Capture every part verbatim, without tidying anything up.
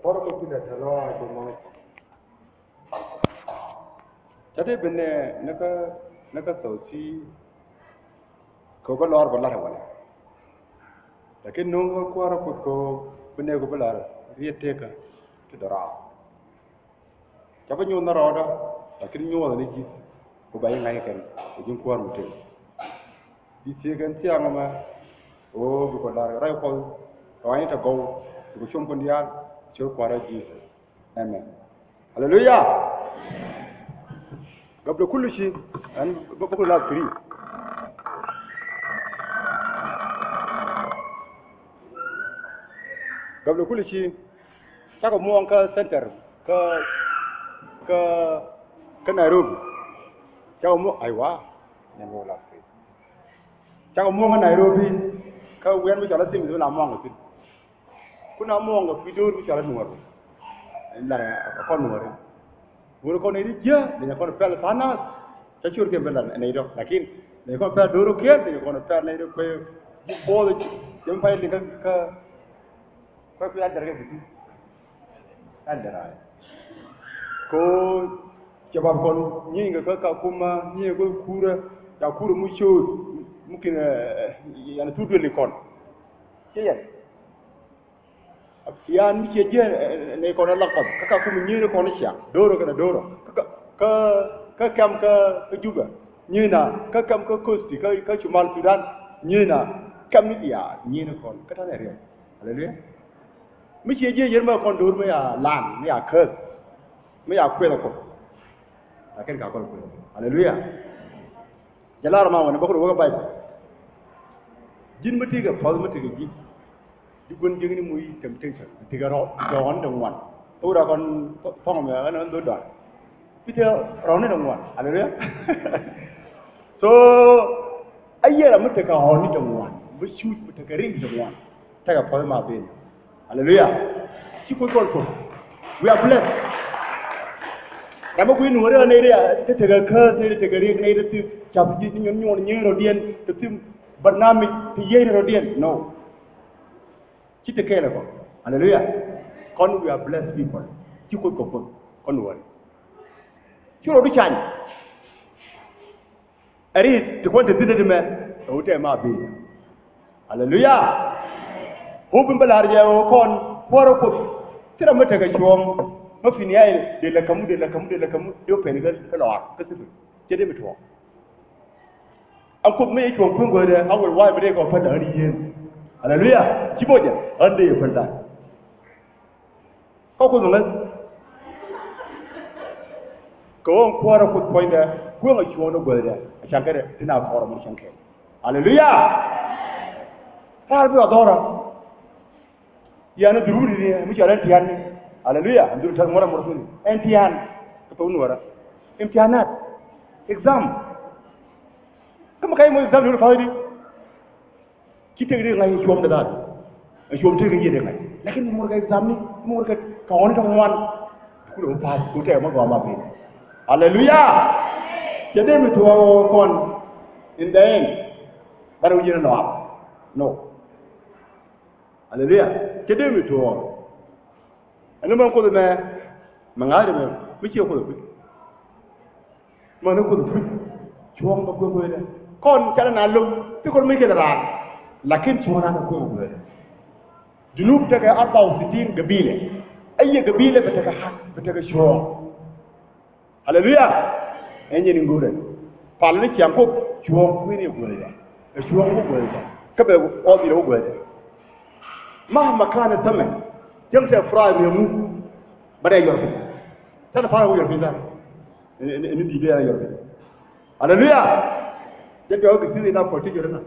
Kuäärä Kuoth bi lɛ tɛth lɔaac bä mɔnɛ. Ca dee bi nɛ ni kä, ni kä thɔɔthi kɛ ɣöö bä lɔr bä lar ɛ wanɛ. Lakin nööŋ kä Kuäärä Kuoth kɛ ɣöö bi nɛ kɛ ɣöö bä lar riet tëkä ti dɔ̱raar. Ca bä nyuɔth ni rɔɔdä, lakin nyuɔthɛ ni ji̱ kɛ ɣöö ba ji̱ ŋa̱c kɛ kɛn kɛ ji̱ kuäär mi tëk. Bi thiee kɛn thiaŋ ɛmɛ, ɣöö bi Kuoth lar rɛy Kuɔth, rɔ̱a̱cni tɛ gɔw, bi kɛ cuɔ̱ŋ Kuɔth diaal, ciöt Kuäärä Jesus. Amen. Haleluya. Gabdɛ kul ci, ɛn bä, bä ku la free. Gabdɛ kul ci, cakɔ muɔ̱ɔ̱ŋ kä center, kä, kä, kä Nairobi. Cakɔ muɔ̱ɔ̱ŋ, aywa. Nyan wä la free. Cakɔ muɔ̱ɔ̱ŋ kä Nairobi, kä wi̱i̱ mi cɔal a Simith mi la muɔ̱ɔ̱ŋ kɛ thi̱n. Kun a muɔ̱ɔ̱ŋ kɛ kui̱ do̱r mi cɔal a Nuɔr. Lar ɛ kɔn Nuɔri. Wur kɔn nɛy ti jiä, dee kɔn pɛl tha̱a̱ŋ nath. Ca ciöt kɛn pɛl nɛy tɔ, lakin dee kɔn pɛl do̱r kɛn, dee kɔn pɛl nɛy ti kuɛ ji̱ buɔth, ji̱ mi pay liŋ kä, kä, kä kui̱ a dɛr kɛ kɛ thi̱n. A dɛr a. Ko cɛ ba kɔn nyieny kɛ kä Kakuma, nyieny kɛ kä Kurä, ca Kurä mu ciöt, mu kin, eh, yan thuk duël ikɔn. Ciɛ yɛn. Yan mi ciɛ jiɛ, eh, nɛ kɔn ɛ lak path, kä Kakuma nyieny kɔn ciaŋ, do̱rä kɛnɛ do̱rä. Kä, kä, kä, kä kɛm kä, kä Juba, nyieny na, kä kɛm kä Kosti, kä, kä Cumal Sudan, nyieny na, kɛm ni diaal, nyieny kɔn, kä ta̱nɛ riɛk. Haleluya. Mi ciɛ jiɛ yɛn mɛ kɔn do̱r mi ya lan, mi ya käth, mi ya kuɛth ɛ Kuoth. Lakin ka kɔn kuɛth ɛ Kuoth. Haleluya. Jɛ lar ma wänɛ bä kɛ rɔ wä kä Baibol. Ji̱n mi tekɛ puɔ̱th mi tekɛ ji̱. Ji̱ gua̱n jiäkni muc temptation. Tekɛ rɔ, jɔɔni ti ŋuan. Thok da kɔn thɔŋ mɛ ɣän ɣän dhot dɔan. Bi tekɛ rɔɔni ti ŋuan. Haleluya. So, a yiëë ram mi tekɛ rɔɔni ti ŋuan. Mi cuc mi tekɛ riŋ ti ŋuan. Tekɛ puɔ̱th ma ben. Haleluya. Ci Kuoth kɔn puɔ̱th. We are blessed. Ram mi kui̱ Nuɔ̱ɔ̱ri ɣän nɛy ti tekɛ käth, nɛy ti tekɛ riɛk, nɛy ti thim cap ji̱ nyuɔn nyuɔn nyieny rɔ̱diɛn, ti thim barnamij ti yiëëni rɔ̱diɛn. No. Ci ti kɛɛl ɛ kɔn. Haleluya. Kɔn we are blessed people. Ci Kuoth kɔn puɔ̱th. Kɔn Nuɔ̱ɔ̱ri. Ci rɔɔdu cany. Ɛ ri ti kɔn te thi̱n ti mɛ ɛ wut tɛm a ben. Haleluya. Hope in bä la̱r jɛ ɣöö kɔn Kuäärä Kuoth. Thilɛ mi tekɛ cuɔ̱ɔ̱ŋ mi fi niayɛ dee lɛ ka̱mu, dee lɛ ka̱mu, dee lɛ ka̱mu, dee wä pɛn kä, kä lɔaar kä sifil. Cɛ dee mi tuɔɔk. Ɛn Kuoth mi yɛ cuɔ̱ɔ̱ŋ kueŋ guäthdɛ a wal wa̱a̱ mi dee kɔ päl ɛ ɣän yieen. Haleluya. Ci bocɛ ɣän dee yɛ päl da̱a̱n. Kä Kuoth ŋäth. Kɛ ɣöö Kuäärä Kuoth puɔ̱nydɛ kueŋ a cuɔ̱ɔ̱ŋ ni guäthdɛ a ca̱ŋ kɛ dee ti na kɔrɛ mɔn cäŋ kɛ. Haleluya. Raar bi a dhɔrä. Yan a dhuruni ni mi cɔal ɛn tian ni. Haleluya. Ɛn dhur tɛr ŋuɔrɛ mɔr thuni ɛn tian. Kɛ thok Nuɔrä. Imtihanat. Exam. Kä mi ka imɔ exam ni wä fa̱th di. Ci tëk ri ŋa̱c ɛ cuɔ̱m dee dhal. Ɛ cuɔ̱m tëk ri yiëë dee ŋa̱c. Lakin mi murkɛ exam ni, mi murkɛ kɔn tɔ̱ ŋuan. Kulɛ wä pa̱th ku tɛk ma gɔaa ma ben. Haleluya. Cɛ dee mi tuɔɔk kɔn in the end. Banɛ wä ji̱n ɛ lɔaak. No. Haleluya. Cɛ dee mi tuɔɔk. Ɛn ni mɛn Kuoth mɛ, mɛ ŋa̱th mɛ, mi ciɛ Kuoth kui̱. Mɛ ni Kuoth kui̱. Cuɔ̱ɔ̱ŋ bä kueŋ kueŋ dɛ. Kɔn ca dee na lo̱ŋ, ti kɔn mi kɛn raan. Lakin cuɔ̱ɔ̱ŋ na kueŋ kueŋ dɛ. Junub tekɛ arba u sitin gabila. Ayi gabila bɛ tekɛ hak, bɛ tekɛ cuɔ̱ɔ̱ŋ. Haleluya. Ɛn nyɛ ni ŋuurɛ. Pal ni ciaŋ kop cuɔ̱ɔ̱ŋ kui̱ni guäthdɛ. Ɛ cuɔ̱ɔ̱ŋ ku guäthdɛ. Kä bɛ ɣɔth ilɛ ku guäthdɛ. Mahma kan zaman. Cäŋ tɛ fry mi ɛŋu. Bä dee yɔr piny. Tɛn fry ku yɔr piny than. Ɛn, ɛn, ɛn di̱t dee yɔr piny. Haleluya. Jɛ biɛ wä kɛ thithi na pɔl ti jɛ rɛ na.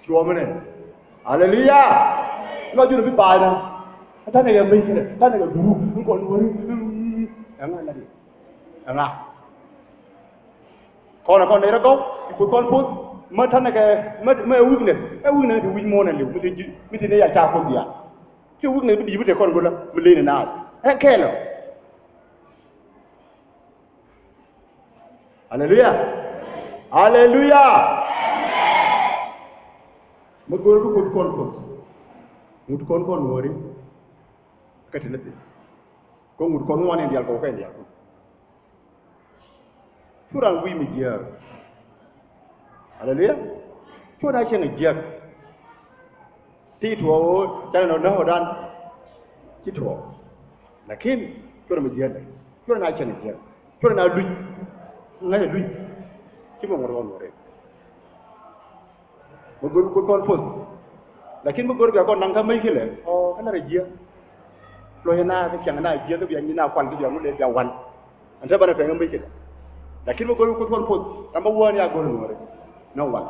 Cuɔ̱ɔ̱ŋ mi nɛ. Haleluya. Lɔ jun bi baay na. Than ɛ yɛ meny kɛ. Than ɛ yɛ duru. Ŋ kɔn wä ri. Ɛŋa la di. Ɛŋa. Kɔn ɛ kɔn nɛy rɔ gɔw, i̱ Kuoth kɔn puɔth, mä ta̱nɛ kɛ, mä, mä ɛ weakness, ɛ weakness ti wi̱c muɔ̱ɔ̱n ɛ li̱w, mi te ji̱, mi te ni ya ca Kuoth diaal. Ti weakness bi di̱i̱t bi te kɔn go̱lä, mi leen ɛ naath. Ɛn kɛɛl ɔ. Aleluya. Aleluya. Mä go̱o̱r bi Kuoth kɔn puɔth. Ŋut kɔn kɔn Nuɔ̱ɔ̱ri. Kä te ni thi̱n. Kɛ ŋut kɔn ŋuan in dial kɛ wä kɛ in dial kɔn. Cu ran wi̱i̱ mi jiääk. Aleluya. Cu na cieŋ jiääk. Ti tuɔɔk ɣöö canɛ nɔ näk ɣöö dan ci tuɔɔk. Lakin cu ran mi jiääk lɛ. Cu ran na cieŋ jiääk. Cu ran na luc. Ŋäcɛ luc. Ci mɛ ŋuɔ̱t ɣɔn wä rɛy. Mi go̱r bi Kuoth kɔn poth. Lakin mi go̱r bia kɔn naŋ kä mäc kilɛ ɔ kä lar a jiɛ. Luɔc na kä ciaŋ na jiɛ kä bia nyi na kuan kä bia ŋut lɛ bia wan. Ɛn te banɛ pɛŋ kä mäc kilɛ. Lakin mi go̱r bi Kuoth kɔn poth ram bä wään ya go̱r nuɔri. Nɔ wan.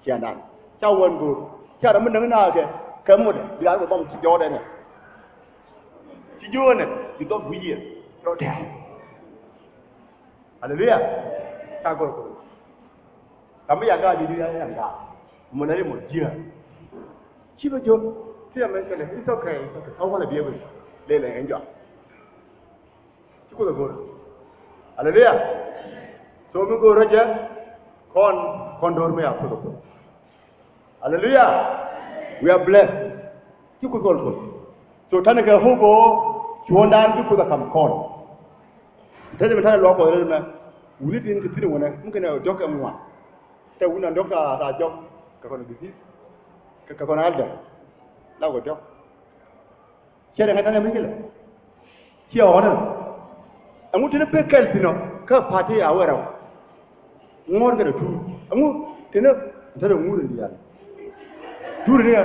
Cia nan ca wään go̱r ca ram mi näŋ na kɛ kɛ mut bia kɛ bam ci jɔɔdɛ nɛ. Ci jiö nɛ bi dhɔk wi̱i̱ yieth rɔ tɛ̈ɛ̈n. Aleluya. Ca gɔr kɔr. Ram mi ya gaat di di ya ya gaat. Mɔ na ri mɔ jiɛ. Ci bä jiö. Ti ya mɛ kɛlɛ. It's okay, it's okay. Kä walɛ biɛ bä. Lɛ lɛ ɛn jɔak. Ci Kuoth a go̱r. Aleluya. So mi go̱r rɔ jɛ. Kɔn kɔn do̱r mi ya Kuoth a go̱r. Aleluya. We are blessed. Ci Kuoth kɔn Kuoth. So tanɛ kɛ hope ɔ cuɔ̱ɔ̱ŋdan bi Kuoth a kam kɔn. Te jɛ mi tanɛ luaak Kuɔth rɛl mɛ. Wuni tin ti thi̱n wunɛ mi kɛn ɛ jɔk kɛ ŋuan. Te wuni an jɔk ta ta jɔk kɛ kɔn disease. Kɛ kɔn alder. La kɔ jɔk. Ciɛ dɛ ŋa̱c tanɛ mi kilɛ. Ciɛ ɣɔnɛ. Ɛŋu tini pek kɛl thinɔ kä pati a wɛrɛ. Ŋuɔ̱t kɛ dɛ tuur. Ɛŋu tini tini ŋuur in diaal. Tuur ni ɛ.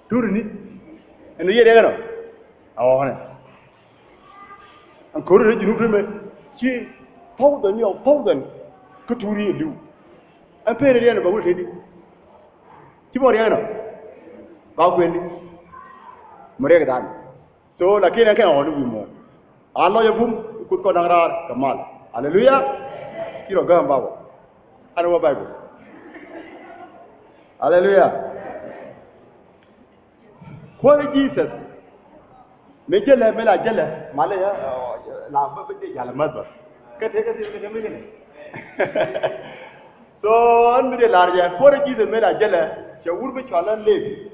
Tuur ni. Ɛn yɛ dɛ kɛ nɔ. A ɣɔnɛ. Ɛn ko̱ri ni junub rimɛ. Ci thousand ni ɔ thousand. Kä tuur yi liw. Ɛn pek rɛ diɛn bɛ wul teni. Ci bä riɛk nɔ ba kuëni. Mi riɛk dan. So lakin ɛn kɛ ɣɔn i̱ wi̱i̱ muɔ̱ɔ̱n a lɔc ɛ bum i̱ Kuoth kɔn da̱ŋ raar kɛ mal. Aleluya. Ci rɔ gäm baba. An wä Baibol. Aleluya. Kuäär Jesus. Mëë jälɛ mëë la jälɛ malɛ ya la bä bä jɛ jal mäth bä. Kä tëë kä tëë kä tëë mëë jälɛ. So ɣän mi dee lar jɛ kuäär Jesus mëë la jälɛ cɛ wur bi cɔal ɣän Levi.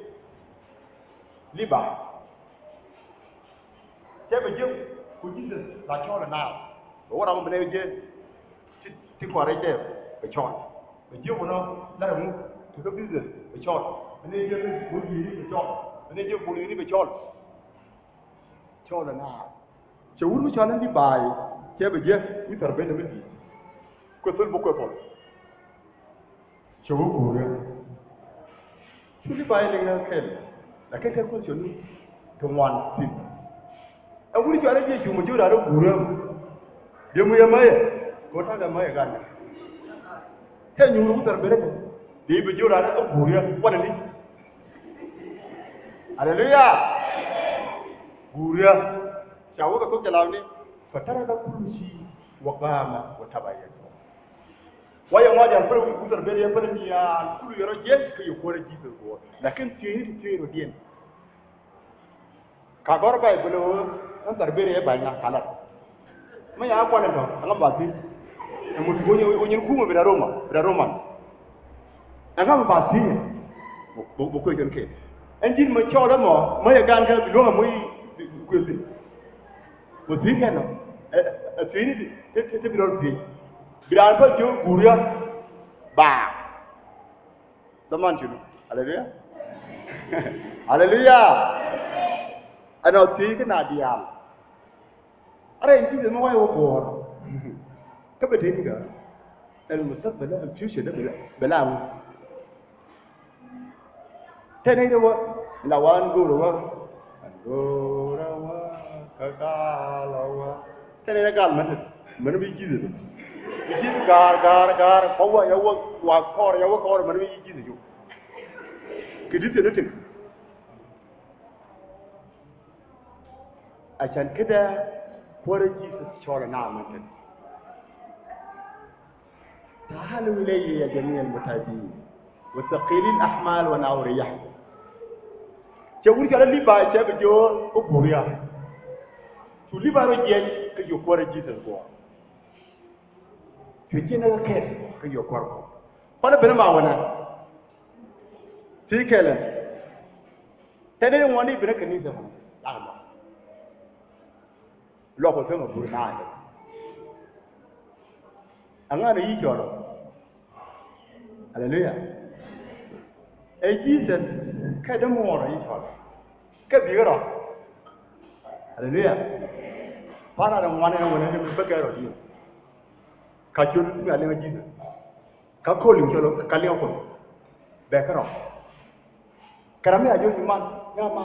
Liba. Cɛ bɛ jiök ku Jesus la cɔɔl ɛ naath bɛ wä ram bɛ nɛ jɛ. Ti ti kɔn rɛc dɛ bɛ cɔɔl bɛ jiök wä nɔ la rɛ ŋu ti kä business bɛ cɔɔl bɛ nɛ jɛ bul yi̱i̱ni bɛ cɔɔl bɛ nɛ jɛ bul yi̱i̱ni bɛ cɔɔl. Cɔɔl ɛ naath cɛ wur mi cɔɔl ɛn di baay cɛ bɛ jiɛ mi thɔr ben dɛ mi di̱i̱t. Kuɛ thol bä kuɛ thol. Cɛ wä guurä. Cu di ba ilɛ ŋä kɛl. Lakin kɛ question ni ti ŋuan tin. Ɛ wuri cuarɛ jiɛ cu mɛ jiö raan ɛ guurä. Diɛ mu yɛ mɛ yɛ. Kɛ wä ta̱a̱ kɛ mɛ yɛ gan. Kɛ nyuur wä thar berɛ kɛ. Di bi jiö raan ɛ guurä. Wanɛ ni. Aleluya. Guurä. Ca wä kɛ thok jɛ lam ni. Fataraka kullu shi wa qama wa taba Yesu. Wa yɛ ŋɔ̱a̱c an pälɛ wi̱i̱ kuth rɔ ben yɛ pälɛ ni an kulu yɛ rɔ jiɛc kä yɛ kuäärä Jesus guɔ̱ɔ̱r. Lakin thiecni ti thiec rɔ diɛn. Ka gɔr Baibol ɣöö ɛn thar ben yɛ ba̱ny ŋa̱ kalat. Mä ya kualɛ tɔ ɛŋa ba thiec. Ɛ muth wä nyin kumä bi da Roma bi da Romans. Ɛŋa mi ba thiec. Bä kuec kɛn kɛ ɛn ji̱n mä cɔɔl ɛmɔ mä yɛ gan kɛ bi luäŋ ɛmɔ i̱ kuël thi̱n. Wä thiec kɛn nɔ ɛ thiecni ti ti bi rɔl thiec. Bi raan pä jiök guria. Baa. Dhaman cunu. Aleluya. Aleluya. Ɛn ɔ thiec kä na diaal. Ara in Jesus mi wai wä guɔ̱ɔ̱r. Kä bɛ teni kä ɛn mustakbal ɛn future dɛ bɛ la ŋu. Tɛn i̱ wä la wan go̱o̱r wä. Go̱o̱r wä kä gal wä. Tɛn i̱ gal mɛn mɛn bi ji̱th i̱ bi ji̱th ga̱a̱r ga̱a̱r ga̱a̱r kɔ wä yɛ wä wa kɔr yɛ wä kɔr mɛn bi ji̱th i̱ ju. Kɛ di̱th i̱ ni tin. Acan kädɛ kuäärä Jesus cɔl ɛ na mɛn tin. Ta̱a̱lu ilayya ya jami'al muta'ibin wa thaqilil ahmal wa nawiriyah. Cɛ wur cɔal a Liba cɛ bi jiök kä guria. Cu Liba rɔ jiɛc kä yio̱k kuäärä Jesus guɔ. Cu jiɛc ni kä kɛl kä yio̱k kuäärä guɔ. Kɔn a ben ma wänä. Thiec kɛl ɛn. Tɛn i̱ ŋuɔ̱ni ben kä kanitha mɔ. Lak mɔ. Luɔk kɔ thöŋ a bur naath. Aŋa ni yi cɔl ɔ? Aleluya. Ɛ Jesus kɛ dee muɔɔr a yi cɔl ɔ. Kɛ bikɛ rɔ. Aleluya. Pan a dee ŋuan ɛn wɛn ɛn bikɛ rɔ diɛ. Ka ciöt thi̱n a liŋ a Jesus. Ka ko̱l in cɔl ɔ ka liŋ a Kuoth. Bɛ kɛ rɔ. Kɛ ram mi a jiök i̱ man ŋa ma.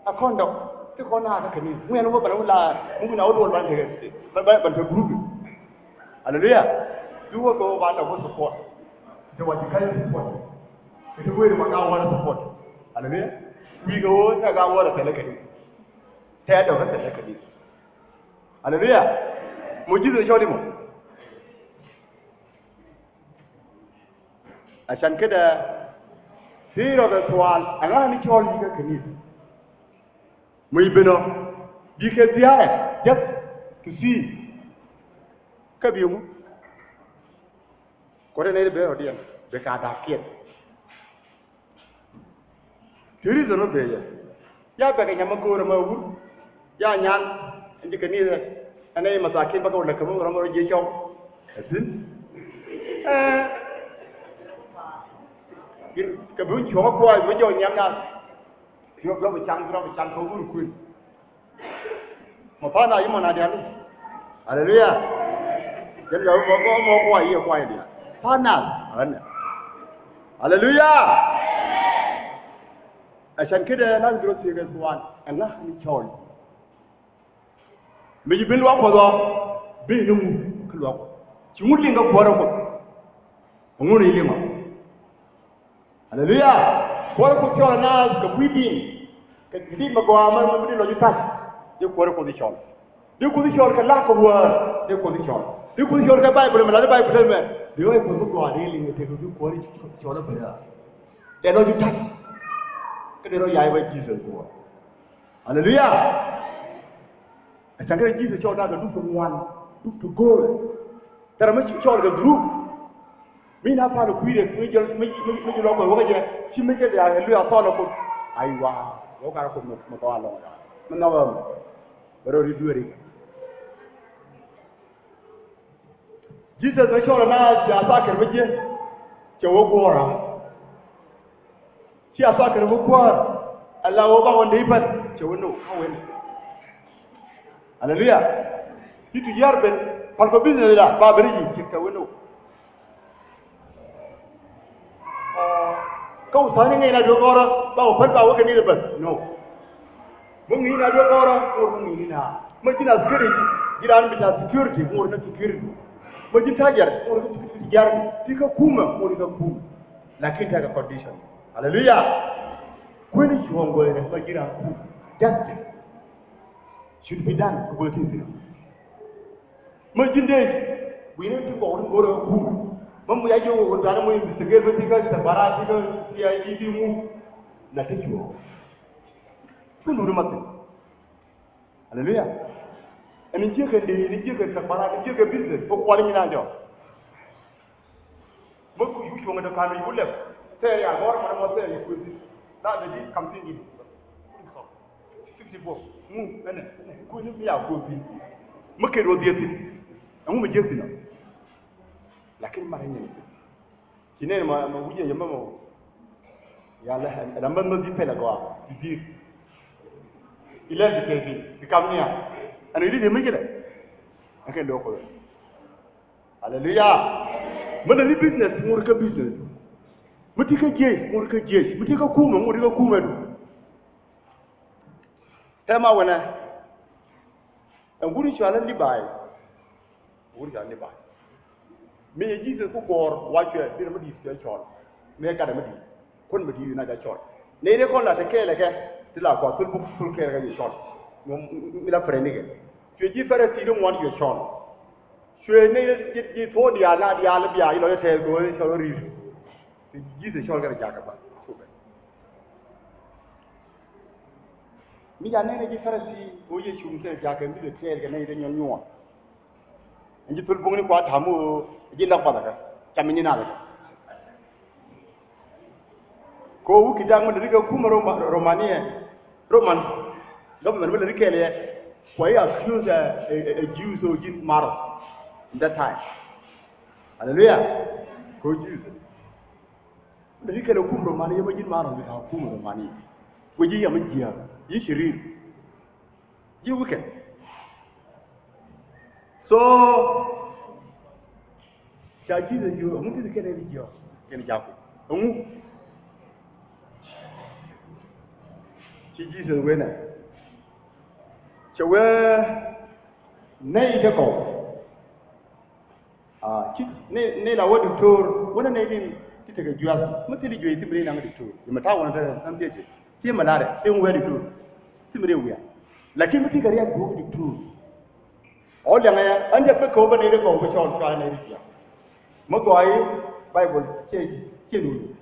A kɔn dɔk ti kɔn a kä kɛ ni ŋuɛn wä ban wä la ŋuɛn a wä duɔl ban tekɛ ban tekɛ group. Aleluya. Bi wä kɛ wä ban dɔk wä support. Ti wä ji ka̱n support. Ti wä ma ka wä support. Aleluya. Wi kɛ wä ka wä thɛlɛ kɛ ni. Tɛ dɔk thɛlɛ kɛ ni. Aleluya. Mɔ ji̱ cɔl imɔ. A can kädɛ thiec rɔ kɛ thual aŋa ni cɔl yi̱ kä känith. Mɔ i̱ ben ɔ bikɛ thia̱a̱ just to see. Kä bi ŋu kɔrɛ nɛy ben rɔ diɛn bikɛ a da̱p kiɛn. Ti reason mi bee yɛ. Ya bɛkɛ nyam mi go̱o̱rä mi wur. Ya nyan. Ɛn ji̱ kɛ ni̱i̱thɛ. Ɛn ɛ mathakin bäkɛ wä lɛ kɛ mi rɔm rɔ jiɛ cɔw. Ɛ thi̱n. Ɛɛ. Kɛ bi wun cuɔ̱ŋä kuay mi jɔw nyam na. Rɔ bi caŋ, rɔ bi caŋ kɛ wur kuën. Mɔ pa̱a̱n na yi mɔ na diaal. Aleluya. Jɛn jɔw mɔ mɔ mɔ kuay yɛ kuay diaal. Pa̱a̱n na. Aleluya. Aleluya. A can kädɛ na bi rɔ thiek ɛ thuan ɛŋa ni cɔl. Mi ji̱ bin luak Kuɔth ɔ bi ni ŋu kä luak Kuɔth ci ŋu liŋ kä kuäärä Kuɔth. Ŋu ni liŋ ɔ. Aleluya. Kuäärä Kuoth cɔl naath kɛ kui̱ di̱i̱n. Kɛ di̱i̱n mɛ gɔaa mɛ mi bi lɔc i̱ ta̱c. Di kuäärä Kuoth i̱ cɔl. Di Kuoth i̱ cɔl kɛ lak kɛ wäär. Di Kuoth i̱ cɔl. Di Kuoth i̱ cɔl kɛ Baibul mɛ la di Baibul mɛ. Di wä i̱ Kuoth i̱ gɔaa di liŋ i̱ tek di kuäärä cɔl i̱ bɛ yaa. Dɛ lɔc i̱ ta̱c. Kä dee rɔ ya̱a̱c bä Jesus kuɔɔr. Aleluya. A can kɛ Jesus cɔl naath kɛ dup kɛ ŋuan dup kɛ go̱o̱l. Thɛrɛ mi cɔl kɛ dhuruf. Mi na pal kui̱dɛ mi jɛ mi mi mi jɛ lɔ kɔn wä kɛ jɛ ci mi jɛ diaal kɛ luya thɔn kɔn. Aiwa wä kar kɔn mɛ mɛ kɔn a lɔŋ mi nhɔk ɛmɛ. Bɛ rɔ ri dueeri. Jesus mi cɔl naath cia thakɛr mi jiɛ cɛ wä guɔ̱ɔ̱ra. Cia thakɛr wä guɔ̱ɔ̱r ala wä ba wä neighbor cɛ wä no a wen. Aleluya. Ti tu yar ben pal kɔ business la ba ben yi cɛ kɛ wä no. Kä wä sani ŋɛn a duɛ gɔrɔ ba wä pal ba wä kɛ neighbor no. Mä ŋi̱i̱c na duer gɔrä ŋor mä ŋi̱i̱c ni na. Mä ji̱n askari ji̱ raan bi ta security ŋor ni security. Mä ji̱n tajar ŋor ni tajar ti kä kumä ŋor ni kä kumä. Lakin tekɛ condition. Hallelujah. Kueni cuɔ̱ŋ go̱o̱rɛ mä ji̱ raan kumä. Justice should be done. Go̱o̱rɛ ti thi̱n. Mä ji̱n dee gui̱n ni ti gɔw ni go̱o̱rɛ kä kumä. Mä mu ya ji̱ wä wä dɔanɛ mu investigate mä ti kä sabara ti kä C I D di mu. La ti cuɔ̱ŋ. Kä luri ma thi̱n. Hallelujah. Ɛn jiäkɛ dee, ni jiäkɛ sɛk parat, ni jiäkɛ business, bä kual nyin a jɔ. Mä ku yuk cuɔ̱ŋ dee ka̱n wul lɛp. Thɛɛr ya gɔr mɔnɛ mɔ thɛɛr yi kueth. La bɛ di kam thi̱n yi. Fifty bob. Ŋu ɛnɛ, ɛnɛ kueth ni mi ya kueth thi̱n. Mä kɛ duɔ dhieth thi̱n. Ɛŋu mi jiäk thi̱n ɔ. Lakin marɛ nyɛn thi̱n. Ci nɛn ma, ma wi̱cɛ yɛ mɛmɛ wä. Ya lɛ, ɛ la mɛn ma bi pɛl a gɔaa, bi di̱i̱r. Ilɛ bi kɛn thi̱n, bi kam nia. Ɛn i̱ di di mi ci lɛ. Ɛn kɛn lo̱k kɔ. Hallelujah. Mɛ lɛ ni business, ŋuri kä business. Mi ti kä jiec, ŋuri kä jiec. Mi ti kä kumɛ, ŋuri kä kumɛ du. Tɛma wɛnɛ. Ɛn wuri cualɛ Libai. Wuri cualɛ Libai. Mi yɛ Jesus ku kuɔɔr wa cuɛ, dirɛ mi di̱i̱t cuɛ cɔl. Mi ɛ gatɛ mi di̱i̱t. Kun mi di̱i̱t na ca cɔl. Nɛy ni kɔn la te kɛɛlɛ kɛ, ti la kua thul buk thul kɛɛlɛ kɛ yɛ cɔl. Mi, mi, mi la friend ni kɛ. Cuɛ ji̱ Pharisee ni ŋuan cuɛ cɔl. Cuɛ nɛy ni ji̱, ji̱ thuɔɔk diaal na diaal bia, ji̱ lɔ jɛ tɛɛth kɛ ɣöö ni cɔl ɣä ri̱i̱r. Cuɛ ji̱ Jesus cɔl kɛ rɛ jakä ba. Cupɛ. Mi ca nɛn ɛ ji̱ Pharisee ɣöö Yecu mi kɛn jakä mi dee kɛɛl kɛ nɛy ti nyuɔn nyuɔn. Ɛn ji̱ thul buŋni kua ta̱a̱m ɣöö ji̱ lak bath ɛ kɛ cam mi nyin nath ɛ kɛ. Kɛ ɣöö wä ki da̱k mi lät ri kɛ kumɛ Roma, Romania, Romans, government mi lät ri kɛɛl yɛ. Kua i̱ accuse ɛ, ɛ, ɛ Jews ɔ ji̱n marɔth in that time. Hallelujah. Kɛ ɔ Jews. Dee kɛn ɛ kum Romani yɛ mɛ ji̱n marɔth bi ta̱a̱ kum Romani. Kuɛ ji̱ yɛ mɛ jiääk. Ji̱ shirir. Ji̱ wicked. So ca Jesus jiök, ɛŋu ti kɛn ɛ jiök? Kɛn jaku. Ɛŋu? Ci Jesus wee nɛ. Cɛ wee nɛy kɛ kɔw. Aa, ci nɛy, nɛy la wä diktor, wänɛ nɛy tin ti tekɛ juath. Mi thil i̱ juey thimɛ dee naŋ diktor. Yɛ mɛ ta̱a̱ wänɛ te ram thiecɛ. Thimɛ larɛ, thimɛ wä diktor. Thimɛ dee wiaa. Lakin mi ti kɛ riɛk guɔ̱k diktor. Ɔ liɛŋɛ ya, ɛn jɛ pek kɛ wä bä nɛy dee kɔw bä cɔl, cɔal nɛy dee jiath. Mi gɔaa i̱ Baibol ciɛ, ciɛ nuni.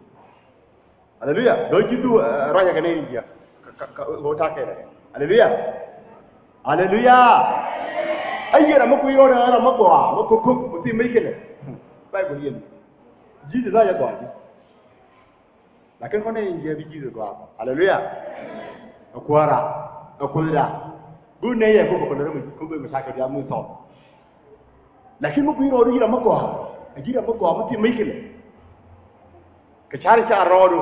Aleluya. Dɔ̱ ji̱ du, eh, ruacɛ kɛ nɛy jiäk. Ka, ka, ka, ɣöö ta̱a̱ kɛɛl ɛ. Aleluya. Aleluya. A yiëë ram mi kui̱ rɔɔdɛ ram mi gɔaa mi kök kök mi thim mi kɛlɛ. Baibol yɛn. Jesus a yɛ gɔaa ji̱. Lakin kɔn nɛy jiäk bi Jesus gɔaa. Aleluya. Ɛ kuäärä. Ɛ kuäärä. Go̱o̱r nɛy yɛ kök kök kök kök mi cakɛ bia mi thɔɔk. Lakin mi kui̱ rɔɔdu ji̱ ram mi gɔaa, a ji̱ ram mi gɔaa mi thim mi kɛlɛ. Kɛ car ca rɔɔdu.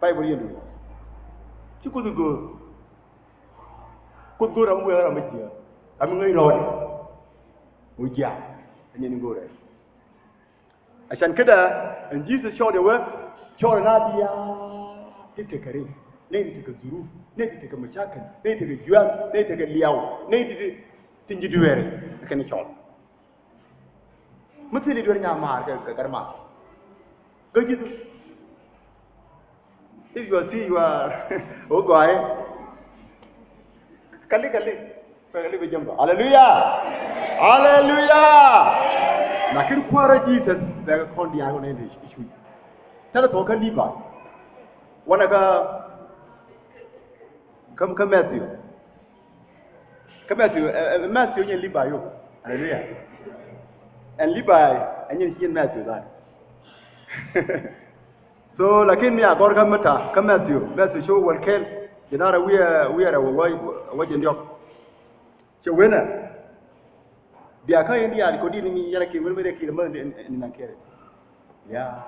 Baibol yɛn duŋ. Ci Kuoth go̱o̱r. Kuoth go̱o̱r ram mi wee ram mi jiääk. Ram mi ŋäc rɔɔdu. Wä jiääk. Ɛ nyɛn go̱o̱rɛ. A can käda ɛn Jesus cɔɔl yɛ wee cɔɔl na diaal ti tekɛ ri. Nɛy ti tekɛ zuruf. Nɛy ti tekɛ mashakil. Nɛy ti tekɛ juɛl. Nɛy ti tekɛ liaw. Nɛy ti ti ti ji̱ dueeri. Kɛn cɔɔl. Mi thil i̱ duer nyamaar kɛ, kɛ, kɛ ri math. Gä ji̱ du. If you are see, you are, oh, go ahead. Kali, kali. Kali bi jamba. Hallelujah. Hallelujah. Lakin kuäärä Jesus bɛ kɔn diaal kɔn in i̱ cuc. Tɛlɛ thok kä Levi. Wanɛ kä, kä, kä Matthew. Kä Matthew, ɛ, ɛ, Matthew nyɛ Levi yo. Hallelujah. Ɛn Levi, ɛ nyɛ, nyɛ Matthew dhan. So, lakin mi a gɔr kä mi ta̱, kä Matthew, Matthew show wal kel, jɛ nara wiɛ, wiɛ rɛ wä, wä, wä jɛ ndiɔk. Cɛ wenɛ, bia kä in diaal kɔ di ni yɛn a kir, wen mi rɛ kir, mɛ ni, ni, ni na kir. Ya.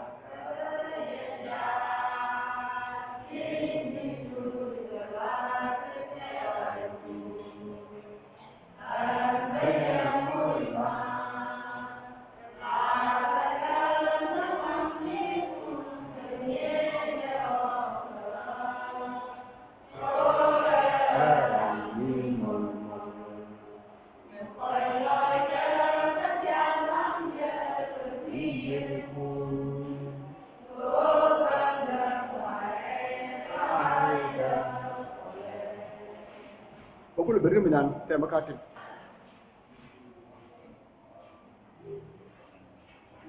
Bä kulɛ beri mi nan tɛmɛ ka tin.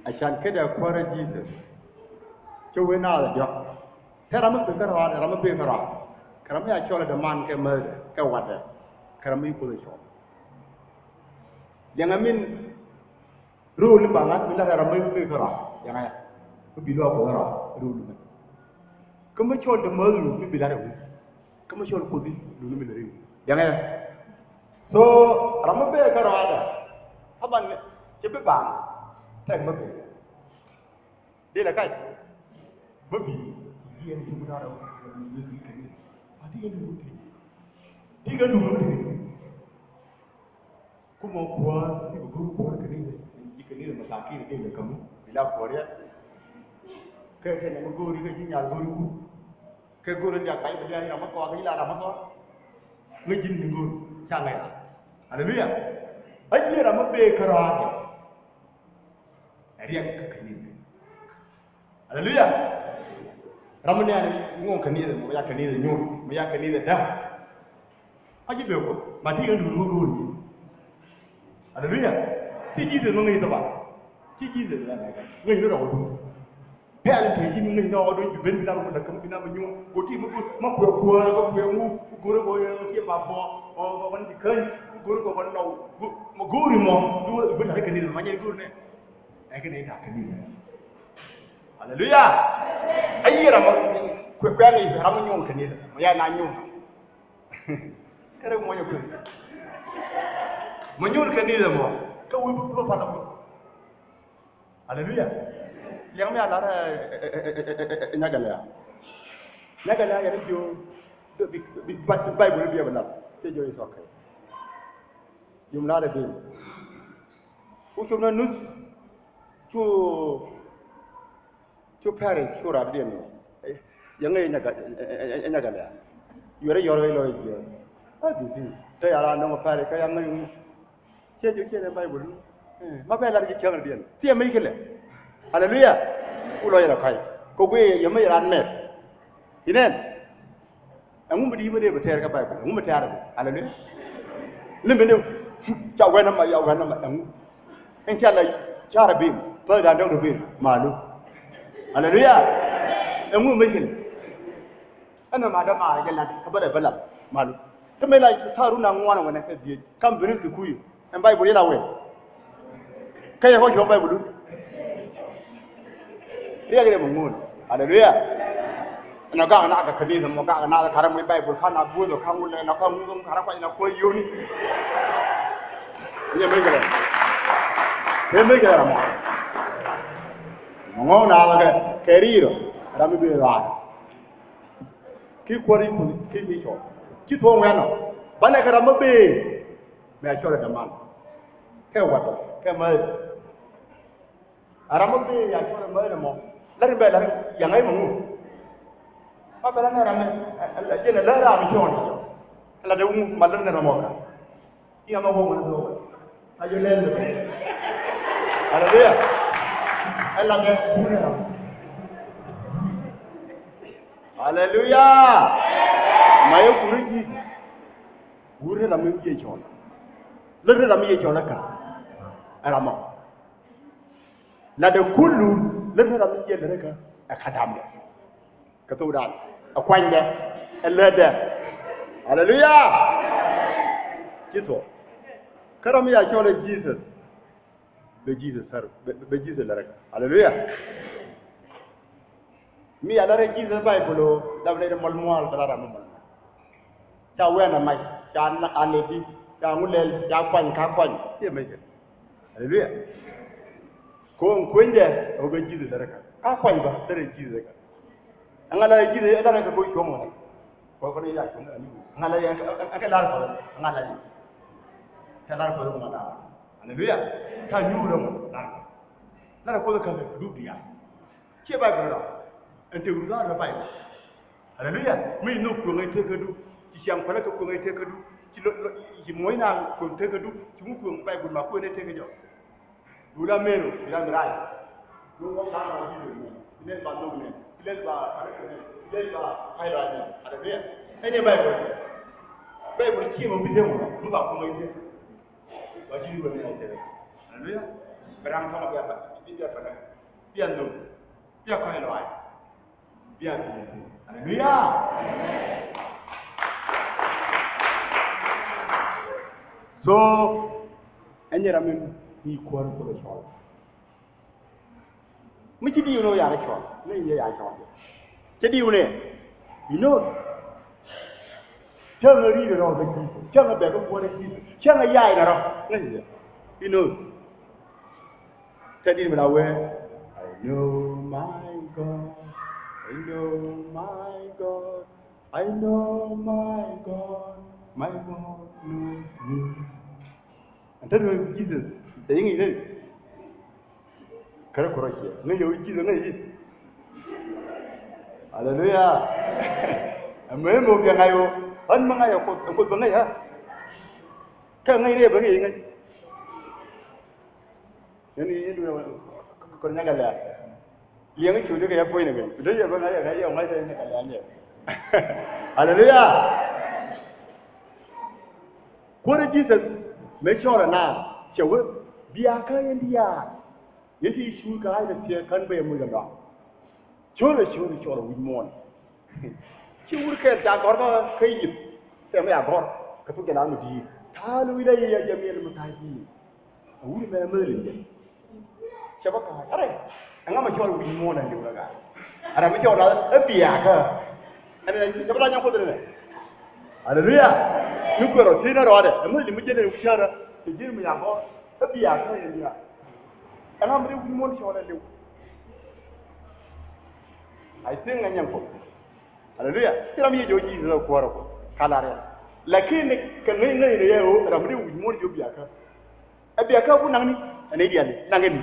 A can kädɛ kuäärä Jesus. Cä wee naath diɔ̱k. Te ram mi pek kärɔaadɛ, ram mi pek kärɔaadɛ. Kɛ ram mi a cɔl ɛ däman kɛ määthdɛ, kɛ watdɛ. Kɛ ram mi Kuoth ɛ cɔl. Liɛŋɛ min rööl in ba ŋa̱th, min la ram mi pek kärɔaadɛ. Liɛŋɛ ya. Mi bi luaak Kuoth kärɔaadɛ, rööl in. Kä mi cɔl dämääth rööl mi bi la rɛw. Kä mi cɔl Kuoth i̱ luni mi lɛ ri̱w. Diaŋɛ. So, ram mi bee kärɔaadɛ. Taban cɛ bi baaŋ. Tɛk mi bee. Dee lɛ kac. Mi bi. Ti kɛ duŋ ti. Ti kɛ duŋ ti. Kumɔ kuäär, ni bɛ go̱o̱r kuäär kɛ ni, ni kɛ ni mɛ ta̱a̱ kiɛ ni dee lɛ käm, bi la kuäär yɛ. Kɛ kɛ nɛ mɛ go̱o̱r kɛ ji̱ nyal go̱o̱r ku. Kɛ go̱o̱r ni a kac bɛ lia̱a̱ ram mɛ kɔɔr, kɛ ji̱ la ram mɛ kɔɔr. Ŋäc ji̱n ni go̱o̱r, ca ŋäc ram. Aleluya. A ji̱ ram mɛ bee kärɔaadɛ. Ɛ riɛk kä kanitha. Aleluya. Ram mi nɛɛni ŋuɔ̱ŋ kanitha, mɔ ya kanitha nyuur, mɔ ya kanitha da̱ŋ. A ji̱ bee kɔ, ma ti ɣän duun ŋuɔ̱ŋ duun. Aleluya. Ci Jesus mi ŋäc thɔpa. Ci Jesus mi ŋäc ni rɔɔdu. Pɛl te ji̱ mi ŋäc ni rɔɔdu, bi ben bi na mi kun na käm bi na mi nyuur. Kɔ ti mi kun ma kuɛ kuɛ, ma kuɛ ŋu, go̱o̱r kɔ kiɛ ma bɔ, ɔ, kɔ kɔn ti käny, go̱o̱r kɔ kɔn nɔw, ma go̱o̱r mɔ, du ben na kanitha, ma nyɛ go̱o̱r nɛ. Ɛ kɛ nɛ ta kanitha. Aleluya. A yiëë ram mɔ kuɛ kuɛ ni ram mɔ nyuur kanitha. Mɔ ya na nyuur. Kɛ rɛ mɔ ya kuɛ. Mɛ nyuur kɛ ni dhɛ mɔ kä wi̱i̱ bi bä pal ɔ. Aleluya. Liɛŋ mi a lar ɛ, ɛ, ɛ, ɛ, ɛ, ɛ, ɛ, Nyagalɛa. Nyagalɛa yɛn jiö bi, bi, bi, bi, Baibul bi ɛ bi lar. Cɛ jiö is okay. Jum lar ɛ bi. Ku cum na nuth. Cu, cu pɛri cu rat diɛn. Yɛn ŋäc Nyaga, Nyagalɛa. Yuɛrɛ yɔr ɣä lɔ jiö. A disi. Te ya ran dɔŋ pɛri kä yɛn ŋäc. Ciɛ ji̱ ciɛ ni Baibul. Eh, ma bɛ lar ji̱ cäŋ rɛ diɛn. Thiɛ mec kɛ lɛ. Aleluya. Ku lɔ yɛn a ka̱c. Kɛ guiy yɛ mec ran mɛt. Inɛn. Ɛŋu mi di mi dee bi tɛɛr kä Baibul? Ɛŋu mi tɛɛr bi? Aleluya. Ni mi ni ca wɛn ama, ya wɛn ama, ɛŋu? Ɛn ca la ca rɛ bi. Pä dan dɔk rɛ bi. Malu. Aleluya. Ɛŋu mec kɛ lɛ. Ɛn mɛ ma dämaarä jɛ lat kä bä lɛ bä lat malu. Kä mëë la ta̱a̱ run a ŋuan a wänɛ kɛ dhiec kam bini kɛ kui̱. Ɛn Baibul yɛ la wee. Kä yɛ kɔ cuɔ̱ŋ Baibul. Riɛk rɛ mɛ ŋuun. Aleluya. Ɛn ɔ gak na kɛ kanitha mɔ gak na kɛ karɛ mɔ Baibul ka na guoth ɔ ka ŋun lɛ na ka ŋun ka ra kuany na kuɔy yoni. Nyɛ mëë kɛ rɛ. Kɛ mëë kɛ rɛ mɔ. Mɔ ŋɔŋ na kɛ kɛ rir ɔ. Ram mi bi rar. Ki kuäär i̱ kuth ki ki cɔl ci thuɔ̱ɔ̱ŋ wianɔ banɛ kɛ ram mi bëë. Mɛ a cɔl ɛ däman kɛ watdɔ kɛ mäth. A ram mi bëë ya cɔl ɛ mäth ɛmɔ. La̱t in bɛ la̱t in yaŋ ɛ mɛ ŋu. Ma bɛ la̱t in ram in ɛ jɛn ɛ lät ram in cɔɔn. Ɛ la̱t in ŋu ma la̱t in ram ɔ ka. I̱ ama wä wä wä. A jɛ lɛl. Aleluya. Ɛ la̱t in. Aleluya. Ma yɛ wuri Jesus. Wuri ram mi jiɛ cɔl. Lät ram mi jiɛ cɔl ɛ ka. Ɛ ram mɔ. La dee kulu lät ram mi jiɛ lät ɛ ka. Ɛ ka dam dɛ. Kä thok dan. Ɛ kuanydɛ. Ɛ lätdɛ. Aleluya. Ci thuɔk. Kä ram mi ya cɔl ɛ Jesus. Bɛ Jesus thär bɛ, bɛ Jesus lɛ rɛk. Aleluya. Mi a lɛ rɛk Jesus Baibul o dap nɛy dɛ mɔl mual bɛ la ram mi mɔl mual. Ca wɛn a mac ca a nɛy di ca ŋu lɛl ca kuany ka kuany. Ciɛ mec kɛ. Aleluya. Ko̱o̱ŋ kuenydɛ ɛ wä bɛ Jesus lɛ rɛk ka kuany bä lɛ rɛk Jesus rɛk. Ɛŋa la Jesus ɛ la rɛk kɛ go̱o̱c cuɔ̱ŋ ŋa. Kɔ kɔn i̱ la cuɔ̱ŋ ŋa ni. Ɛŋa la yɛ ɛŋa la rɛk kɔ ɛŋa la yɛ. Kɛ la rɛk kɔ ɛŋa la. Aleluya. Ka nyuur ɛmɔ la rɛk kɔ. La rɛk kɔ kɛ kɛ dup diaal. Ciɛ Baibul rɔ. Ɛn te wur dhaar rɔ Baibul. Aleluya. Mi nhök kueŋ ɛ tekädu. Ci ciaŋ kuɛlä kɛ kueŋ ɛ tekädu. Ci lo, lo, ci muɔ̱c naaŋ kueŋ tekädu. Ci ŋu kueŋ Baibul ma kueŋ ɛ tekä jɔk. Dula menu, dula mirai. Dula wak kama wa Jesus menu. Ilel ba ndog menu. Ilel ba karek menu. Ilel ba kaila menu. Aleluya. Ɛn yɛ Baibul. Baibul ci mɔ bi temu. Mu ba kuma ite. Wa Jesus wɛ menu ite. Aleluya. Berang kama bia ba. Bia ba. Bia ndog. Bia kaila. Bia thiec. Aleluya. So ɛn nyɛ ram in ni kuäär kulɛ cɔl. Mi ci diw ni wä ya cɔl ni yɛ ya cɔl. Ci diw ni. He knows. Cäŋ a ri̱i̱t rɔ kä Jesus. Cäŋ a bɛk kä kuäär Jesus. Cäŋ a yay na rɔ. Ni yɛ. He knows. Tɛ dit mi la wee. I know my God. I know my God. I know my God. My God knows me. Ɛn te ni Jesus. Te yiŋ i̱ te. Kärɛ kärɛ ciɛ ŋäc yɛ wä Jesus ŋäc i̱. Aleluya. Ɛmɛ mɛ wä biɛ ŋa̱c wä ɣän mi ŋa̱c ɛ Kuoth ɛ Kuoth bä ŋäc ɣä. Kä ŋäc rɛy bä ŋäc i̱ ŋäc. Yɛn i̱ yɛn duundɛ kɔn nyakɛ lɛ̈ɛ̈r. Liɛŋ i̱ cu dikɛ yɛ puɔ̱ny ni kɛ cu dee yɛ bä ŋa̱c ɛ ŋa̱c yɛ ŋa̱c ɛ nyakɛ lɛ̈ɛ̈r nyɛ. Aleluya. Kuäärä Jesus mëë cɔɔl ɛ naath cɛ wee biakä yɛn diaal. Yɛn ti cuut kɛ ɣa̱c kɛ thiek kän bä yɛ moc kɛ lɔaŋ. Cɔl ɛ cɔl ɛ cɔl ɛ wi̱c muɔ̱ɔ̱n. Ci wur kɛɛl ca gɔ̱r kä kä Egypt. Tɛm ya gɔ̱r kɛ thuk jɛ la mi di̱i̱t ta̱a̱ ni wi̱c la yɛ ya jɛ miɛl mi ta̱a̱ ji̱. A wur mɛ mɛ rin jɛ. Cɛ bä ka̱a̱c arɛ. Ɛŋa mɛ cɔl wi̱c muɔ̱ɔ̱n ɛ liw rɛ ga̱a̱c. Arɛ mɛ cɔl la ɛ biakä. Ɛn ɛ cɛ bä la nyɛ kuoth ɛ nɛ. Aleluya. Mi kuɛ rɔ thiec ni rɔɔdɛ ɛ mi li mi jɛn ɛ wi̱c cärä. Ji̱n mi ya̱ŋ kɔn ɛ biakä yɛn diaal. Ɛn ram ri wi̱c muɔ̱ɔ̱n cɔɔl ɛ li̱w. I think ɛ nyɛn kɔn. Haleluya. Ci ram yɛ jɛ wä Jesus ɛ kuäärä kɔ ka lar yɛn. Lakin kɛ ŋäc ŋäc ni yɛ ɣöö ram ri wi̱c muɔ̱ɔ̱n jɛ wä biakä. Ɛ biakä ku naŋni ɛ nɛy diaal naŋkɛ ni.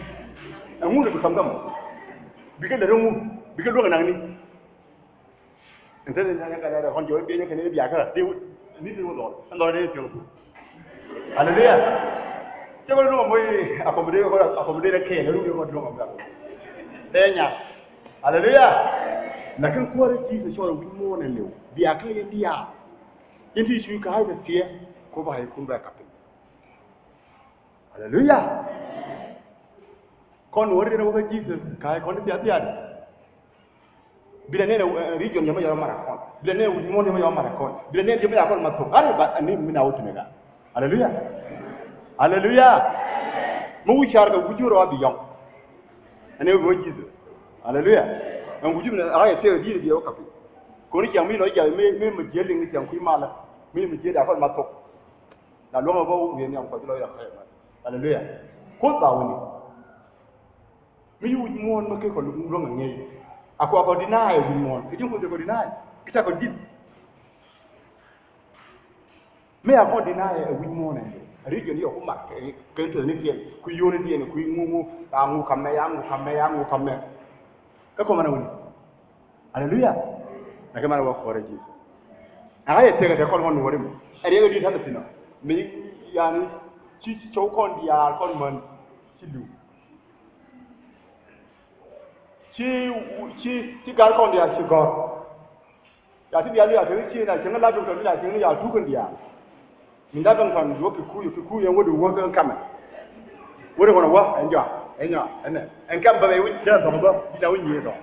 Ɛŋu ni bi ka̱m ka̱m bikɛ lät ɛŋu bikɛ luäŋ ɛ naŋni. Ɛn te ni nyaŋ kɛn ɛ kɔn jɔɔc biɛnyɛ kɛn ɛ biakä di ni di wä dhɔl ɛn dhɔl ni thiɔŋ. Haleluya. Cɛ kɔn luɔŋ mɔc accommodate kɔn accommodate kɛɛl ɛ ruk ni kɔn luɔŋ mɔc. Dee nya. Haleluya. Lakin kuäärä Jesus cɔl wi̱c muɔ̱ɔ̱n ɛ li̱w biakä yɛn diaal. In ti cu ka̱a̱c kɛ thiɛ ku ba yɛ kun bɛ kap piny. Haleluya. Kɔn wä ri rɛ wä kä Jesus ka̱a̱c kɔn ti thia̱k thia̱k. Bi rɛ nɛn ɛ region jɛ mɛ yɔrɔ mara kɔn. Bi rɛ nɛn ɛ wi̱c muɔ̱ɔ̱n jɛ mɛ yɔrɔ mara kɔn. Bi rɛ nɛn jɛ mɛ ya kɔn ma thok. Ari ba ani mi na wä thin ɛ ga. Haleluya. Haleluya. Mi wi̱c car kɛ wi̱c mi rɔ a bi yɔŋ. Ɛn ɛ wä Jesus. Haleluya. Ɛn wi̱c mi na a yɛ thiek di di yɛ wä kapi. Kɔn i̱ ciaŋ mi lɔ i̱ ja̱ mi mi jiɛl liŋ ni ciaŋ kui̱ malä. Mi mi jiɛl ya kɔn ma thok. La luɔ̱ŋ a bä wi̱i̱ nhiam kɔc lɔc rak kɔc ɛmɛ. Haleluya. Kuoth ba wuni. Mi ci wi̱c muɔ̱ɔ̱n mi kek kɔ luɔ̱ŋ a ŋi̱eec. A kɔ a kɔ deny wi̱c muɔ̱ɔ̱n. Kɛ ji̱ kuoth kɔ deny. Kɛ ca kɔ ji̱n. Mi a kɔ deny ɛ wi̱c muɔ̱ɔ̱n ɛ. A region yɔ ku mak kɛ kɛ ni tuɛth ni tiɛn. Ku yio̱o̱ni diɛn ku ŋu ŋu. A ŋu kamɛ ya ŋu kamɛ ya ŋu kamɛ. Kä kɔmɛ na wuni. Haleluya. Na kɛ man wä kuɔrɛ Jesus. Ɛ ŋa̱c ɛ thekɛ tɛ kɔn ŋɔn wä rim ɛ riɛk ɛ di̱t ta̱n ɛ thi̱n ɔ. Mi yani ci cɔw kɔn diaal kɔn män ci li̱w. Ci ci ci gal kɔn diaal ci gɔ̱r. Ya ti diaal ya te ci na cieŋ la duŋ tɔ mi la cieŋ ya tukän diaal. Min da̱p ɛn kɔn duɔ̱k Kikuyu, Kikuyu ɛn wä di wä kä kamɛ. Wä di kɔn wä ɛn jɔak ɛn nyɔak ɛn nɛ ɛn kam bä bɛ wi̱c dee ɛn thɔŋ bä bi na wi̱c nyiee thɔŋ.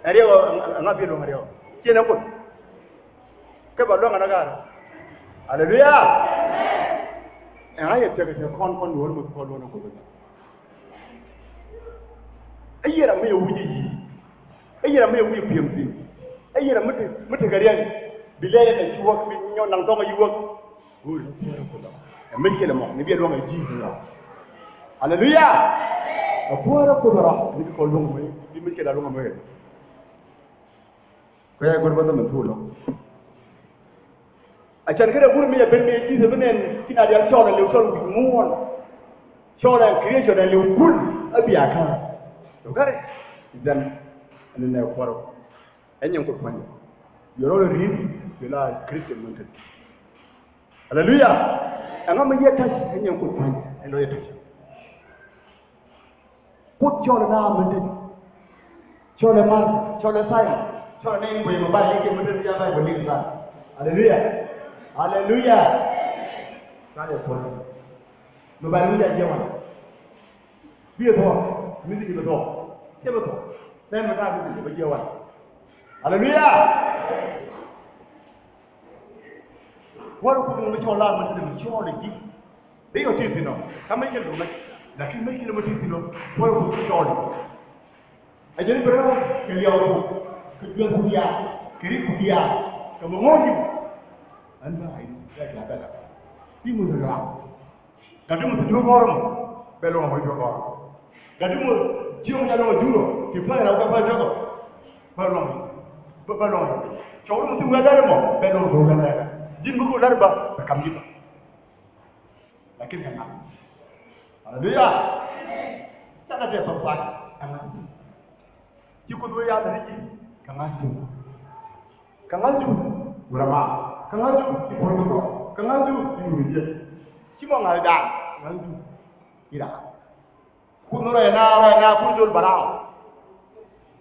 Ɛn riɛk ɔ ɛn ŋa bi luɔ̱ŋ ɛn riɛk ɔ ciɛ nɛ kun. Kä bä luɔ̱ŋ ɛn ɛ ga̱a̱r. Aleluya. Ɛn ŋa yɛ thiɛk kɛ thiɛk kɔn kɔn luɔ̱n mɛ kɔn luɔ̱n ɛ kun. Ɛ yiëë ram mi yɛ wi̱c i̱ yi̱. Ɛ yiëë ram mi yɛ wi̱c i̱ piɛm thi̱n. Ɛ yiëë ram mi te mi te kɛ riɛk. Bi lɛy ɛn ɛ ci wäk bi nyɔk naŋ thɔŋ ɛ yi wäk. Go̱o̱ri ni puɔ̱ɔ̱rä Kuoth ɔ. Ɛ mec kɛl ɛmɔ ni bi ɛ luɔ̱ŋ ɛ Jesus ɔ. Aleluya. Ɛ puɔ̱ɔ̱rä Kuoth ɔ ni bi kɔn luɔ̱ŋ ɛmɔ bi mec kɛl ɛ luɔ̱ŋ ɛmɔ. Kɛ ɛ go̱r bä thämɛ thuɔl ɔ. A can kä dee wur mi a ben mi a Jesus bi nɛn ci na dial cɔɔl a liw cɔɔl wi̱c muɔ̱ɔ̱n. Cɔɔl a creation a liw kul a bia kä. Tɔ gari. Zɛn ɛn nɛ kuɔrɔ. Ɛ nyɛn kut pua̱nyɛ. Yɔrɔ lɛ ri̱i̱t yɛ la Christian mɛn tet. Haleluya. Ɛŋa mi yɛ ta̱c ɛ nyɛn kut pua̱nyɛ ɛn lɔ yɛ ta̱c. Kuoth cɔl ɛ na mɛn tet. Cɔl ɛ math, cɔl ɛ science, cɔl ɛ nɛy böi mɛ ba liŋ kɛ mɛn tet ya ba bä liŋ ba. Haleluya. Haleluya. Ka yɛ puɔ̱nyɛ. Mɛ ba liŋ ya jiɛ wan. Bi ɛ thɔɔk, mi thi̱n i̱ bɛ thɔɔk, cɛ bɛ thɔɔk. Nɛn mi ta̱a̱ mi thi̱n i̱ bɛ jiɛ wal. Aleluya. Kuäär Kuoth mi cɔɔl la mi thi̱n mi cɔɔl i̱ ji̱. Dee yɔ ti thi̱n ɔ, ka mi cɛ luŋ mɛ. Lakin mi cɛ luŋ mɛ ti thi̱n ɔ, Kuäär Kuoth mi cɔɔl i̱. A jɛn i̱ bɛ rɛw kɛ liaw Kuoth, kɛ juɛth ku diaal, kɛ rik ku diaal, kɛ mi ŋɔ̱ɔ̱ŋ ji̱. Ɛn bä ay, bɛ la bɛ la. Bi mi lɔ lɔaŋ. Gat ti muth ti duɔ̱ɔ̱r mɔ bɛ luɔ̱ŋ mɔ i̱ duɔ̱ɔ̱r. Gat ti muth jiök nya luɔ̱ŋ jurɔ ti pɛn rɛw kɛ pɛn jɔkɔ. Bɛ luɔ̱ŋ bɛ bɛ luɔ̱ŋ. Cɔw ti muth ti wee lɛr mɔ bɛ luɔ̱ŋ duɔ̱ɔ̱r kɛ lɛr. Ji̱n mi go̱o̱r lɛr ba bɛ kam ji̱ ba. Lakin kɛ ŋa̱th. Aleluya. Ca kɛ tɛth thɔk thak kɛ ŋa̱th. Ci Kuoth wee yath ni ji̱ kɛ ŋa̱thdu. Kɛ ŋa̱thdu wurɛ ma kɛ ŋa̱thdu i̱ puɔ̱ny kɛ thɔk kɛ ŋa̱thdu i̱ wurɛ jiɛ. Ci mɔ ŋa̱th da̱a̱n kɛ ŋa̱thdu i̱ da̱a̱n. Kuoth ni rɔy na rɔy na Kuoth jol baraw.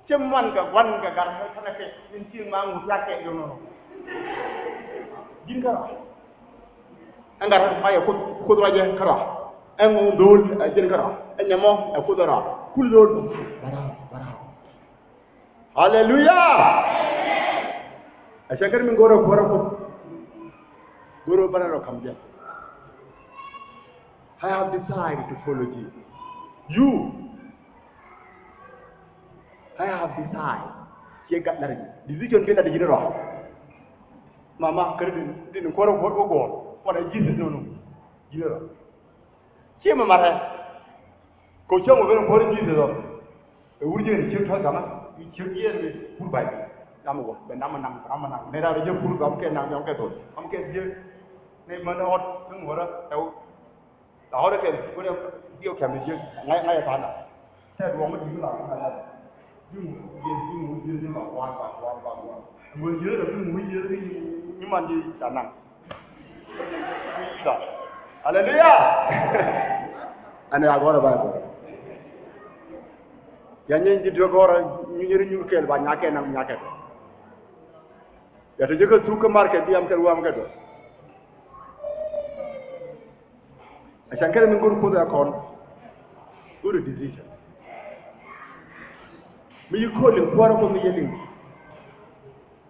Cɛ man kɛ guan kɛ gar kɛ kɛ in ci ma ŋut ya kɛ yono. Ji̱n kɛ rɔ. Ɛn gat ma yɛ Kuoth, Kuoth rɔ jɛ kärɔa. Ɛn ŋuŋ dho̱o̱l ɛ jɛn kärɔa. Ɛn nyɛmɔ ɛ Kuoth rɔa. Kul dho̱o̱l. Bara, bara. Aleluya. Ɛ cɛ kɛn mi go̱o̱rɛ kuɔrɛ Kuoth. Go̱o̱rɛ bara rɔ kam jɛ. I have decided to follow Jesus. You. I have decided. Ciɛ gat lat ji̱. Decision bi lat ji̱ ni rɔ. Mama kär din din kuɔrɛ kuɔrɛ kuɔrɛ. Wan a Jesus nunu. Jesus ɔ. Cie mɛ marɛ. Kɛ cäŋ wä ben kuɔr Jesus ɔ. Ɛ wur jiɛn ciek tɔ̱ gamä. Ciek jiɛn mi pur bay. Ram wä ben ram naŋ, ram naŋ. Ne ram jiɛ pur gam kɛ naŋ, gam kɛ dol. Gam kɛ jiɛ. Ne mɛ ne ɔt. Ne ŋuɔrä. Ɛw. La ɣɔr kɛn, ɣɔr diɛw kɛm ni jiek, ŋa̱c, ŋa̱c ɛ tha̱a̱ŋda. Tɛt duɔ̱ŋ mi di̱t mi la kum la lat. Ji̱ ŋu, ji̱, ji̱ ŋu, ji̱, ji̱ ba kuan, ba kuan, ba kuan. Ŋu jiek la ji̱ ŋu, jiek ni, ni man ji̱ ca naŋ. Haleluya. Ɛn ɛ a gɔr ɛ Baibol. Ya nyeny ji̱ diɔ̱k gɔr, nyunyeri nyur kɛl, ba nyakɛ naŋ, nyakɛ. Ya te ji̱ kä thuk kä mar kɛ biam kɛ ruam kɛ duɔ̱k. A can kɛnɛ ni go̱r Kuoth ɛ kɔn. Go̱r a decision. Mi yi calling, kuäärä Kuoth mi yi liŋ.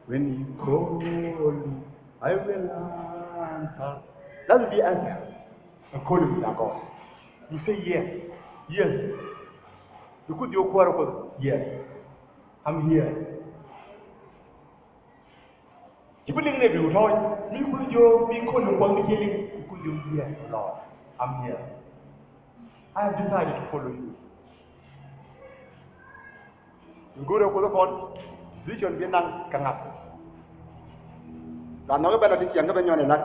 When you call me, I will answer. That will be answer. A calling with a God. You say yes. Yes. Because you kuäärä Kuoth. Yes. I'm here. Ci bi liŋ nɛ bi wut tɔ̱ɔ̱c mi kuth jiö mi kol ni kuɔth mi ci liŋ mi kuth jiö, yes Lord, I'm here. I have decided to follow you. Mi go̱o̱rɛ kuoth kɔn decision bi naŋ kɛ ŋa̱th. Ran nɔk ibɛ lɔ ti ciɛŋ kä bɛ nyɔn ilat.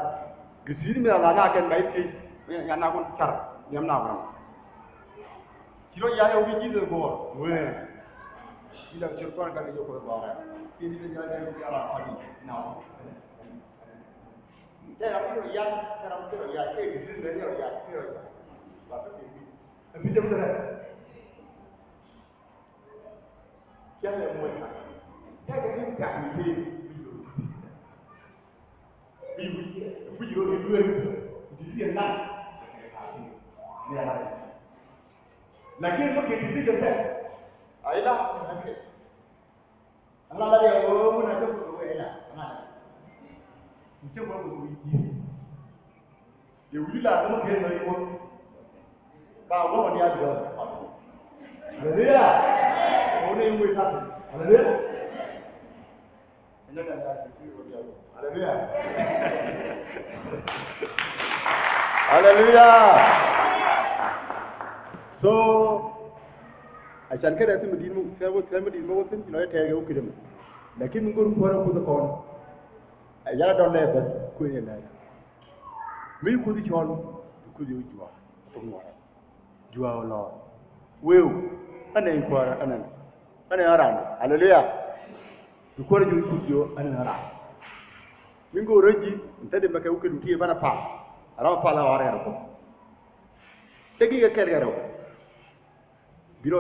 Kɛ si̱i̱t mi ran la na kɛn ba ithiec. Yan na kun car niɛm na kun. Ci rɔ ya̱ yɛ wi̱i̱ Jesus guɔ̱ɔ̱r wee. Ci la cir kɔn kɛ ni jɛ kuoth guɔ̱ɔ̱r. Ci ni jɛ ya̱ yɛ wi̱i̱ ala kɔn ni na. Tɛ ram ci rɔ ya̱, tɛ ram ci rɔ ya̱, tɛ gisi mɛ ci rɔ ya̱, ci rɔ ya̱. Ba fi ti bi. Ɛ bi dem dɛ. Yɛn lɛ muɔc na. Tɛ kɛ ni tak ni tee bi lo gisi. Bi wi̱i̱ yes, wi̱i̱ lo ni dueri. Gisi yɛ na. Ni ala. Lakin mɛ kɛ decision tɛ. Ai la. Aŋa la yɛ ɣöö ŋun a cä kuth kɛ wee la aŋa la. Kuth cä kuth kɛ wee ji̱. Yɛ wi̱i̱ la ŋun kɛ nööŋ wä. Ba wä wä ni a duɔl. Haleluya. Wä ni wee ka. Haleluya. Haleluya. Haleluya. So, a can kɛ rɛth mi di̱t mi, thia̱r mi di̱t mi wä thi̱n, lɔ yɛ tɛɛk yɛ wä ki̱dɛ mi. Lakin mi go̱r kuäärä kuth kɔn. Ɛ yɛn a dɔl lɛ beth kuëë yɛ lɛ. Mi kuth cɔl, kuth yɛ wä juɔk, thok ŋuɔrɛ. Juaw Lord. Weu, anɛ in kuäär, anɛ, anɛ in ran. Haleluya. Bi kuäär ju kut jo, anɛ in ran. Min go̱o̱r rɛ ji̱, in thädi mɛ kɛ wukɛ duti banɛ pal. Ara pal a ɣɔr ɛn kɔ. Te gi kɛ kɛl kɛ rɛw. Bi rɔ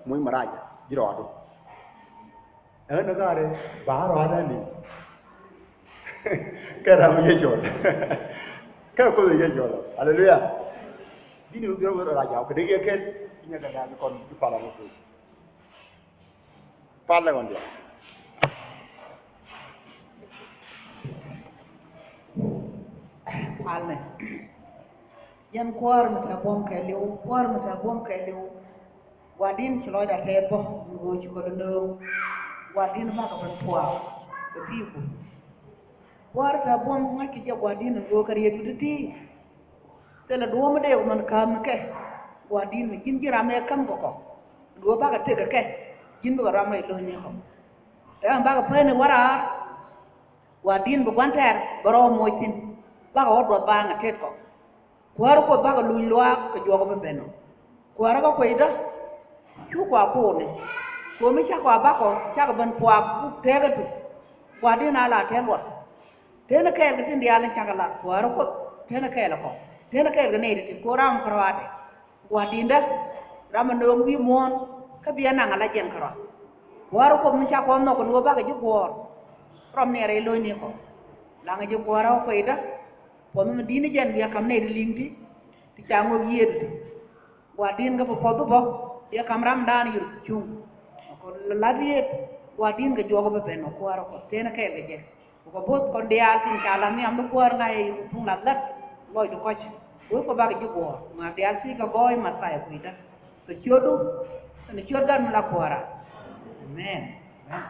muny maraja, ji̱ rɔɔdu. Ɛn ni ɣaari ba rɔ ada ni. Kɛ ram yɛ cɔl. Kɛ kuoth yɛ cɔl. Haleluya. Bini bi rɔ wero raja kɛ dee yɛ kɛl. Inyɛ kɛ ram kɔn bi pala mɔ kuoth. Pala mɔ dia. Pala. Yɛn kuäär mi te buɔ̱m kɛɛliw, kuäär mi te buɔ̱m kɛɛliw. Gua̱di̱n ci lɔcda tɛth bä mi ɣöö ci kɔn nööŋ. Gua̱di̱n bakɛ ben pua̱a̱k kɛ pi̱i̱ku. Kuäär te buɔ̱m ŋa̱ckɛ jɛ gua̱di̱n in ɣöö kɛ riet wi̱cdɛ ti̱i̱. Thilɛ duɔ̱ɔ̱p mi dee ku mɛn kääm ni kɛ. Gua̱di̱n mi ji̱n ji̱ ram ɛ käm kɛ kɔ. In ɣöö bakɛ tëk kɛ kɛ ji̱n bikɛ ram rɛy lo̱cni kɔ. Tɛmɛ bakɛ pɛn i̱ wä raar. Gua̱di̱n bi gua̱n tɛɛr bɛ rɔw moc thi̱n. Bakɛ wä duɔth baaŋ ɛ tet kɔ. Kuäärä Kuoth bakɔ luny luaak kɛ juɔk bi ben ɔ. Kuäärä kä kuecdä. Cu kua ko̱o̱ni. Ko̱o̱mi cakɔ a bakɔ cakɔ ben puaak buk tɛɛkä tuk. Gua̱di̱n a la tɛn luɔt. Tënä kɛɛl kɛ tin diaal ni cakɔ lat Kuäärä Kuoth. Tënä kɛɛl kɔ. Tënä kɛɛl kɛ nɛy ti ti ko̱o̱r ram kärɔaadɛ. Gua̱di̱ndä. Ram mi nööŋ wi̱i̱ muɔ̱ɔ̱n. Kä bi a naŋ a la jiɛn kärɔa. Kuäärä Kuoth mi cakɔ nhɔk kɛ nuɔ̱ɔ̱ bakɛ ji̱ guɔ̱ɔ̱r. Rɔm ni a rɛy lo̱cni kɔ. Laŋɛ ji̱ Kuäärä kä kuecdä. Puɔth mi di̱t ni jɛn bia ka̱m nɛy ti li̱ŋ ti, ti ca ŋok yiëëdu ti. Gua̱di̱n kä bi puɔth bi bä, bia ka̱m ramdan yur cuŋ. Kɛ la̱t yiëëd, gua̱di̱n kɛ juɔk bi ben ɔ Kuäärä Kuɔth tënä kɛɛl kɛ jɛ. Kɛ bo̱th kɔn diaal tin ca la̱th nhiam ni Kuäär ŋa̱c yɛ yuk thuŋ la̱th la̱t, lɔcdu kɔc. Bo̱th kɔ bakɛ ji̱ guɔ̱ɔ̱r, ŋa̱ diaal thiec kɛ gɔɔy Mɛthia kui̱dä. Kɛ ciötdu, kɛnɛ ciöt Gat mi la Kuäärä. Amen. Amen.